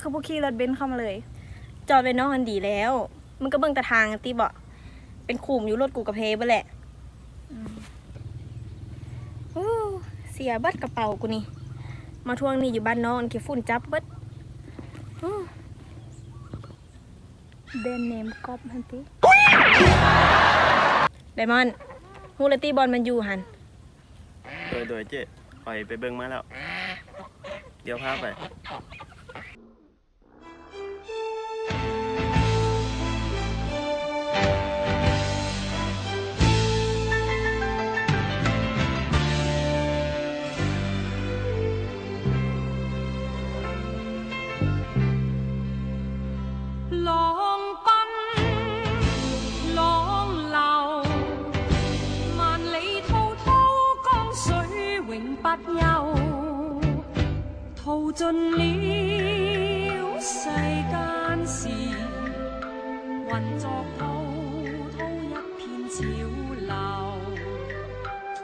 ຄືບໍ່ຂີ່ລົດເບັນເຂົ້າມາເລີຍ? ຈອດໄວ້ນອກຫັ້ນດີແລ້ວ. ມຶງກໍເບິ່ງຕາທາງຕິເບາະ? ເປັນຂຸມຢູ່, ລົດກູກະເພເບິດແຫຼະ. ໂອ້ ເສຍເບິດກະເປົາກູນີ້. ມາທວງໜີ້ຢູ່ບ້ານນອກນີ້ ຂີ້ຝຸ່ນຈັບເບິດ. ໂອ້ ແບຣນເນມກ໋ອບຫັ້ນຕິ. ໄດມອນ ຮູ້ແລ້ວຕິບ່ອນມັນຢູ່ຫັ້ນ? ໂດຍ ໂດຍເຈ້ ຂ້ອຍໄປເບິ່ງມາແລ້ວ. ດຽວພາໄປ.